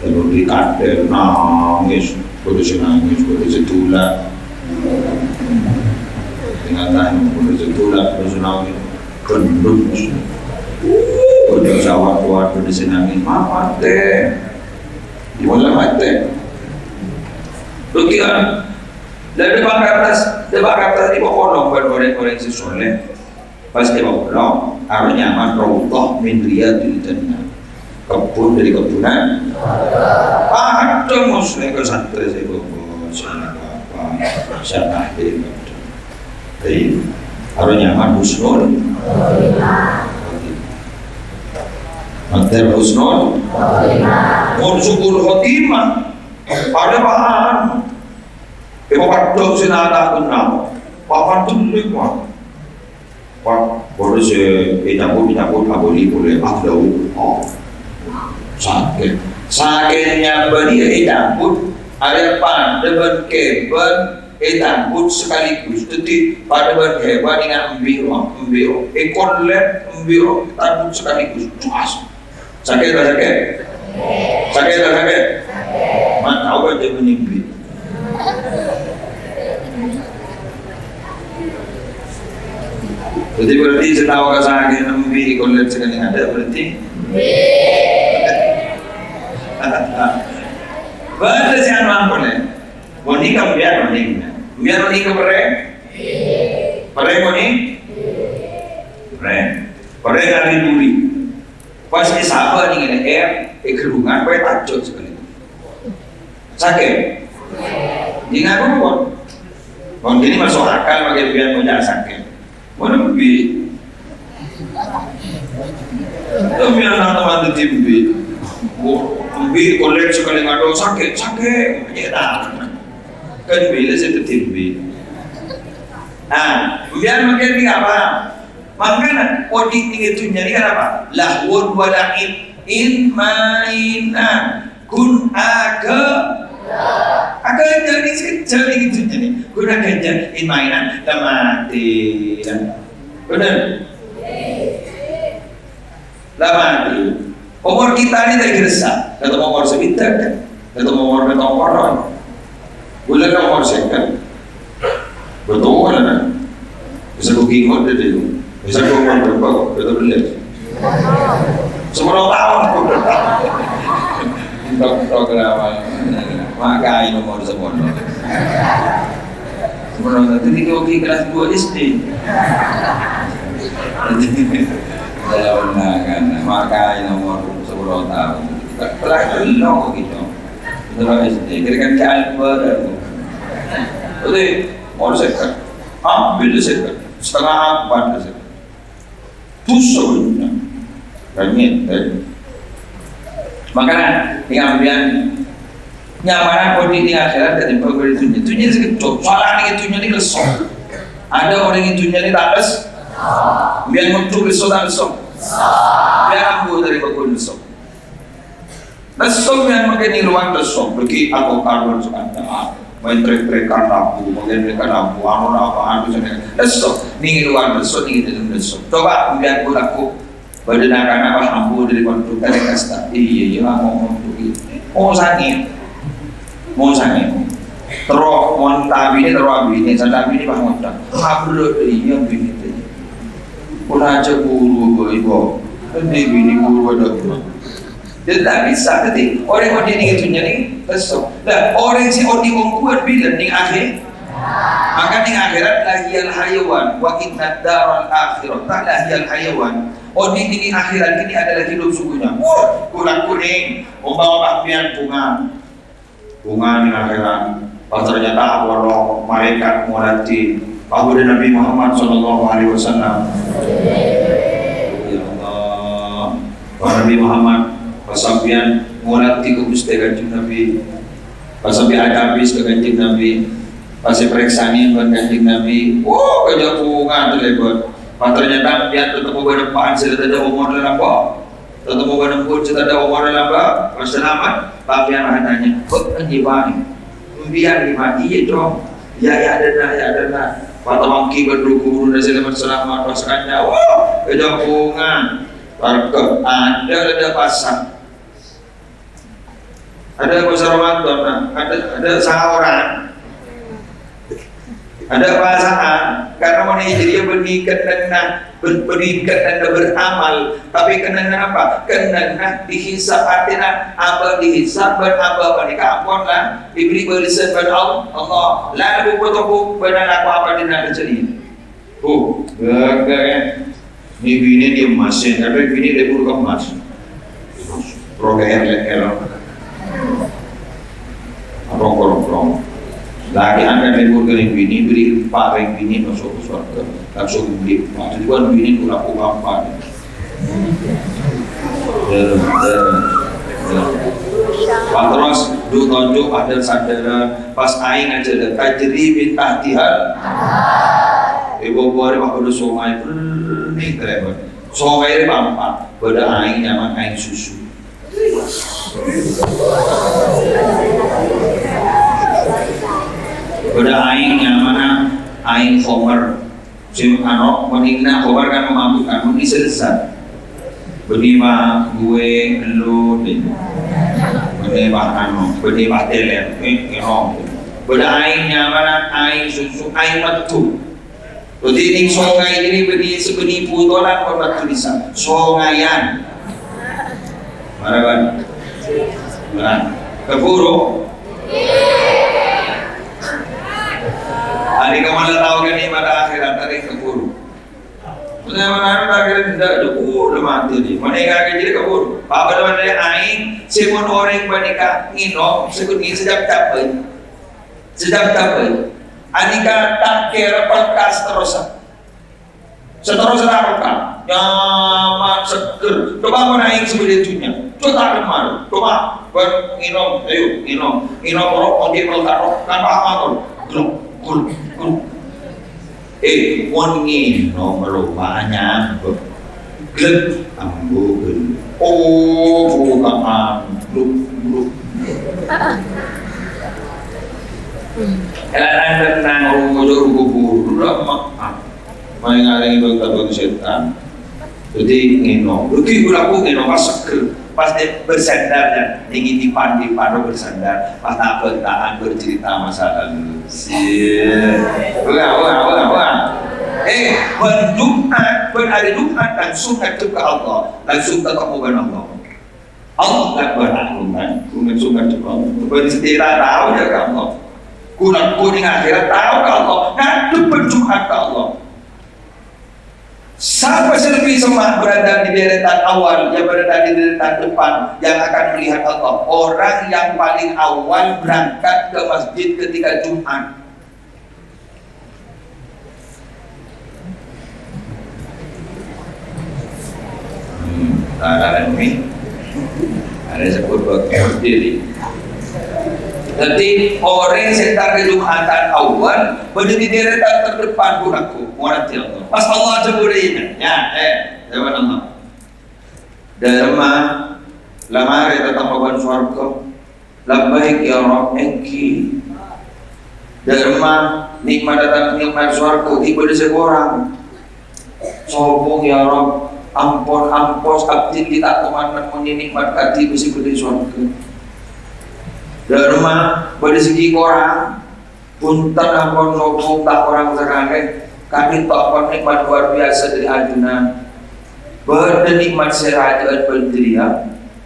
Lalu dikadel, nangis, bâdâ sè nangis, bâdâ sè dulak. Ingatane, bâdâ sè dulak, bâdâ sè nangis, gendut. Bâdâ sawat-wat, bâdâ sè nangis, "Ma' matè." Dimulai matè. Dugi, ah. Lah, dâpa' ka attas, dâpa' ka attas, èpakon bân orèng-orèng sè soleh. Pas èpakon, aro nyaman raudhah min riyadil jannah. Kebbhun dâri kebbhunan. Padâ Muslim ka santrè sè bâbâ, sè apa, sè ahli. Jadi, aro nyaman husnul. Matè husnul. Mun su'ul khotimah. Padâ pahan. Èpapadâ sè nata' kenal. Papan tulik, Pak. Wah, polè sè ècabut-cabut abâli polè, ah, dâu. Oh. Sakè'. Sakè' nyabâ dhiyâ ècabut, arè padâ bân kèbân ècabut sekaligus. Dhâddhi, padâ bân kèbân ènga' embi' rowa, embi' rowa. Èkollèt embi' rowa, ècabut sekaligus. Cuas. Sakè' ta' sakè'? Sakè' ta' sakè'? Ma' tao kan jâ' mènimbi. Jadi berarti sè tao ka sakè' nembi kollèt sakali ada berarti? Bâdâ sè anu ampon, ya? Mon nèka biar mon nèka. Biar mon nèka perè? Perè mon nèka? Perè. Perè kali buri. Pas èsabâ' neng è lè'èr, è ghârungan, pas ètajâ' sakali. Sakè'? Dingaru pon. Mon kènè' maso' akal, makè bi'en ngoca' sakè'. Mon embi'. Tapi anak teman itu embi'. Embi' kollèt sakali ngadu sakè', sakè'. Ya, ta'. Kan bilâ sè dhâddhi embi'. Nah, bi'en makè bi' apa? Mangkana, odi' neng è dhunnya nèka napa? Lahwun wa la'ib, in mainan, ghun aga-, aghânjhâr neng sè jhâ' neng è dhunnya nèka. Ghun aghânjhâr, in mainan, la matè, ya. Bener? La matè. Omor kita nèka ta' èghâressa. Kata omor sabidhâk, kan? Kata omor kata omor. Bulâ kan omor sèket. Betul, kan? Bisa ku kingot dâ' dulu. Bisa ku omor berapa kok? Betul, bener. Sepuluh tahun. Untuk program. Maka ini umur sepuluh. Sepuluh tahun. Jadi, oke, kelas dua S D. Kalau nah, kan, maka ini umur sepuluh tahun. Terakhir, lo gitu. Terus S D, kira kan ke Alfa dan jadi, mau seket, ambil seket, setengah empat seket. Dusun, kan, kan, ya. Makanya, ini ambian nyamana kodi di akhirat dan timbang beri dunia. Dunia itu, soalnya ini dunia ini lesu. Ada orang yang dunia ini tak les-, Sampèyan mondhuk lesso ta' lesso? Sampèyan ambu dâri bâkto lesso. Lesso sampèyan mangkèn nèng lowan lesso. Bâgi atokar mon sokanta. Main trek-trekan lampu, main trekan lampu, anu apa, anu sana. Lesso, nèng lowan lesso, nèng dâlem lesso. Coba sampèyan bu laku. Bâdâ na'-kana' pas ambu dâri mondhuk, tarèng kasta. Iyâ, iyâ, ambu mondhuk, iyâ. Oh, sakè'. Mon sakè'. Terro mon ta' abinè, terro abinè, sè ta' abinè pas ngoca'. Abdul, iyâ, abinè tadi. Pon ajâ buru, Ibu. Kan binè buru bâdâ. Jadi ta' bisa, jadi orèng odhi' nèng dhunnya nèng lesso. Lah, orèng sè odhi' ongghuwân bilâ nèng akhèr. Maka nèng akhèrat, lahiyal hayawan, wa inna daral akhirata lahiyal hayawan. Odhi' nèng akhèrat ini adalah hidup sungguhnya. Wah, kurang kuning. Umpama sampèyan bhunga. Bhunga nèng akhèrat. Pas ternyata apolong malaèkat ngolatè. Pas bâdâ Nabi Muhammad sallallahu alaihi wasallam. Ya Allah. Wah Nabi Muhammad, pas sampèyan ngolatè ka Ghustè Kanjeng Nabi. Pas sampèyan adhâbis ka Kanjeng Nabi. Pas èparèksanè bân Kanjeng Nabi. Wah, kajâ bhunga talèbât. Pas ternyata sampèyan tatemmo bân eppa'na sè tadâ' omorra lambâ'. Tatemmo bân embu'na sè tadâ' omorra lambâ', pas salamet, tapè ana' tanya, "Kok kan Iwan?" "Embiyan, Iwan." "Iyâ, Cong." "Ya, ya, dâna, ya, dâna." Pas tamangghi bân ru-ghuruna sè salamet-salamet, pas kanya, "Wah, bhidhâ bhunga." Parkè, adâ', adâ' pasang. Adâ' pasang Ramadan, nah. Adâ', adâ' saoran. Adâ' pasa'an, karena mon è jârèya bânnè kennengnganna, bân-, bânnè kennengnganna beramal. Tapè kennengnganna apa? Kennengnganna dihisab, artèna apa dihisab bân apa panèka ampon la èbèrri' bâlessan bân Al-, Allah. La nabbu potobu bân alako apa dina kajârèya. Bu, gaga, ya. Ini binè dia emas, ya. Tapi binè dia buruk emas. Roger, ya, ya. Rong-rong-rong. Lagi angkat libur ke binè, beri empat ring binè masuk ke surga. Langsung beri empat. Itu kan binè kurang empat. Ya, ya, ya. Pas terus, du tonjok ada sadara, pas aèng aja ada tajri min tahtihal. Ibu bore waktu ada sungai, ini keren banget. Sungai ini empat, bâdâ aèng nyaman aèng susu. Bâdâ aèng nyamana aèng khomer. Sè ano, mon inna khomer kan memabukkan, mon ini selesai. Bânnè pas ghâbây elu, bânnè pas ano, bânnè pas tèlèr, eh, ngènom. Bâdâ aèng nyamana aèng susu, aèng meddhu. Dhâddhi, neng songay ini bânnè, sè bânnè butolan, mon bâkto bisa. Songayan. Mara, Bang. Mara. Keburu. Hari kemana tahu kan ini pada akhirat, hari keburu. Saya mengarep akhirat tidak ada, udah mati nih. Mana yang kagak jadi keburu? Apa namanya aing, sè mon orèng panèka ngènom, sè bânnè sejak capek. Sejak capek. Anèka ta' kèra pelkas terus. Seterusnya apa? Nyaman, seger. Coba mon aèng sè bâdâ è dhunnya. Coba remar. Coba, bân ngènom. Ayo, ngènom. Ngènom roko, oke, peltak roko. Kan paham aku? Glok, glok, glok. Eh, mon ngènom rowa nyambek. Glek, ambu, glek. Oh, buka ambu. Glok, glok. Kala tenang, ruko-ruko buru, lah, mak. Maèn ngarèng bhâkta bhâkta sètan. Dhâddhi ngènom. Dhâddhi ghulâ ku ngènom pas seger. Pas dia bersandar, ya. Nèng dipan-dipan bersandar. Pas ta'-bhâkta'an bercerita masa lalu. Sih. Wah, wah, wah, wah. Eh, bân Jumat, bân hari Jumat langsung ngadhep ka Allah. Langsung tatèmmo bân Allah. Allah Akbar, aku kan, ku ngadhep ka Allah. Berarti sè ta' tao ya ka Allah. Ku neng akhirat tao ka Allah. Ngadhep bân Jumat ka Allah. Siapa sè lebih semangat berada di deretan awal, yang berada di deretan depan, yang akan melihat Allah? Orang yang paling awal berangkat ke masjid ketika Jumat. Hmm, ta' arèya. Arèya sebut waktu berdiri. Dhâddhi, orèng sè entar ka Jumatan awwal, bâdâ di deretan terdepan, bu, lagghu'. Moradhi Allah. Pas Allah jembhuriyâ, ya, eh, zaman Allah. Dâremma, la marè tatemmo bân sowarghâ. Labbaik, ya Rabb, èngghi. Dâremma, nè'mat dâteng nè'mat sowarghâ, ghi' bâdâ sè korang. Sobung, ya Rabb, ampon, ampos, abdhi ghi' ta' toman nemmonè nè'mat kadhibi' sè bâdâ è sowarghâ. Dâremma, bâdâ sè ghi' korang. Bhunten, ampon sobung, ta' korang sakalè. Ka'dinto ampon nè'mat luar biasa dâri ajunan. Bâdâ nè'mat sè rajâ'ân bân jârèya.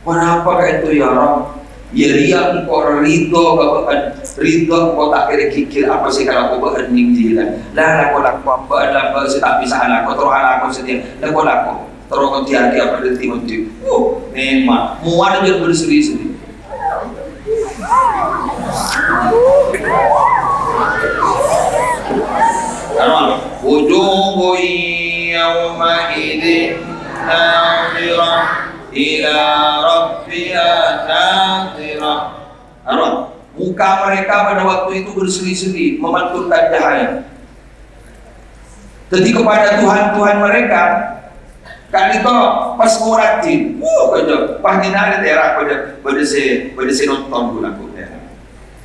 Ponapa ka'dinto, ya Rabb? Iyâ rèya engko' ridho ka bâ'ân, ridho engko' ta' kèra ghighir apa sè èkalako bâ'ân nèng jiyâ. La, lako-lako, bâ'ân la bâ'ân sè ta' bisa alako, terro alako satèya. Lako-lako, terro ngodiyâghi apa dhâddhi ngodiyâghi. Wuh, nè'mat. Mowana jhâ' berseri-seri. Wujuhun yawma'idin nadhirah ila rabbiha nadhirah. Apa? Muka mereka pada waktu itu berseri-seri, memantulkan cahaya. Jadi kepada Tuhan-Tuhan mereka, ka'dinto pas ngoradhi, wuh, bâdâ, pas dinarè tèra, bâdâ, bâdâ sè, bâdâ sè nonton ghulâ, tèra.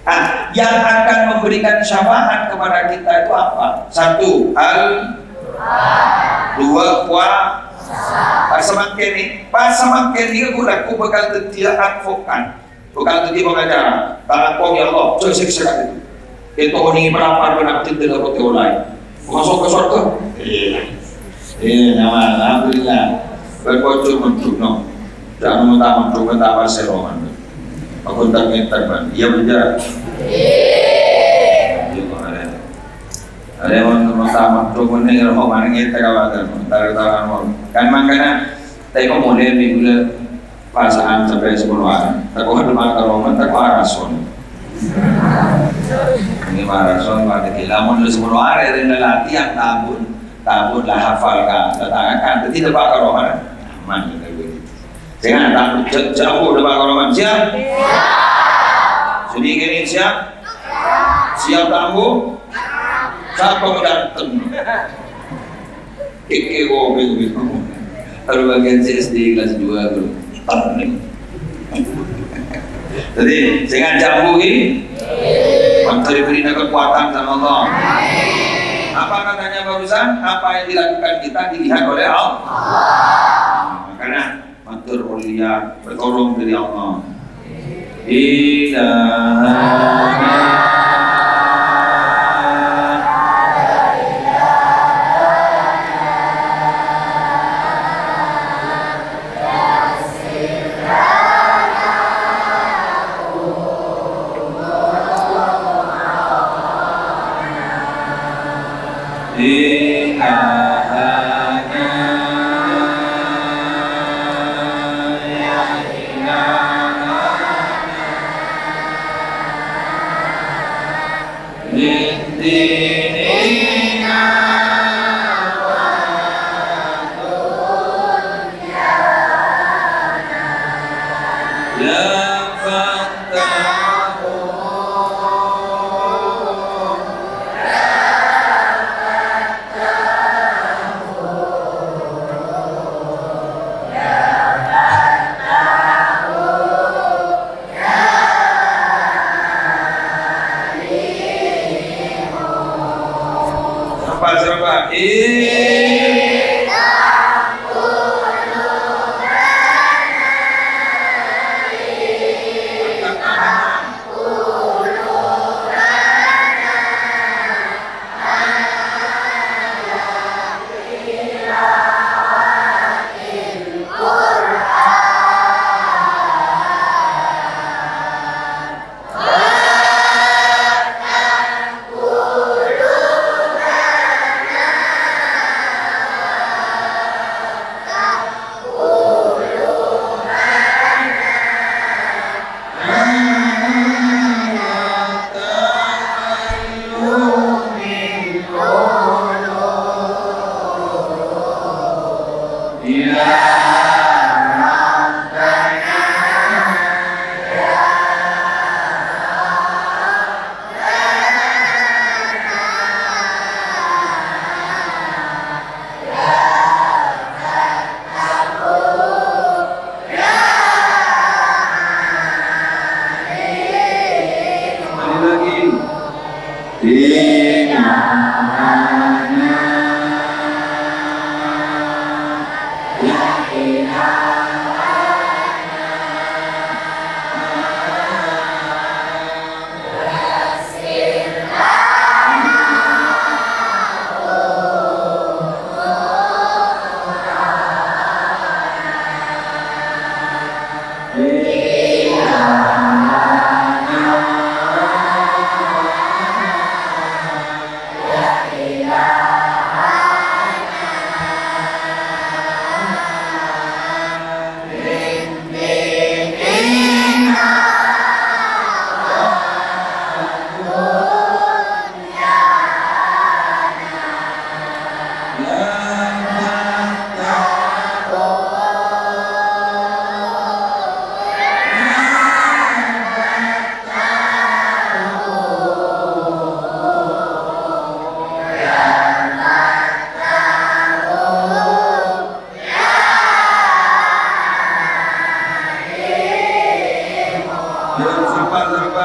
Nah, yang akan memberikan syafaat kepada kita itu apa? Satu, al, dua, puasa. Pas samangkèn nè, pas samangkèn nè, ghulâ bhâkal dhâddhiyâ advokat. Bhâkal dhâddhi pangacara, talangkong, ya Allah, jhâ' sèksa ka'dinto. Èto'oni parapar bân abdhina dâlâ potè olaè. Maso' ka sowarghâ? Iyâ. Iyâ, nyaman, alhamdulillah. Bân pojhur mondhuk, no. Jhâ' menta-mondhuk, menta parseroman. Aku entar-ngentar, bân. Iyâ, bân, jhâ'. Iyâ, kok arè. Arè mon menta-mondhuk, mending roh, mending ngètè ka bâdân. Entar-entar, mon. Kan mangkana, tèko molè minggu le. Pasa'an sampè' sapolo arè. Tako' adhu makaroman, tako' arason. Ini marason, pada gila. Mon sapolo arè, rèng lalatian tabun. Tabun la hafal ka, tatakan. Dhâddhi dâpa' karoman. Aman, ya, kayak gitu. Jangan takut, ja-, jauh dâpa' karoman. Siap? Sini, gini, siap? Siap, tangguh? Siapa mau datang? Iki kok bingung. Baru bagian C S D kelas dua, bro. Jadi, sing ajak Bu, ini. Maka diberi kekuatan sama Allah. Apa katanya barusan? Apa yang dilakukan kita dilihat oleh Allah. Makanya, matur mulia, pertolong dari Allah. Ilahana. Ilahana, ya Ilahana, lindinina wa dunyana, ya Fattahu. Serba, serba. Ih. Sapa, sapa?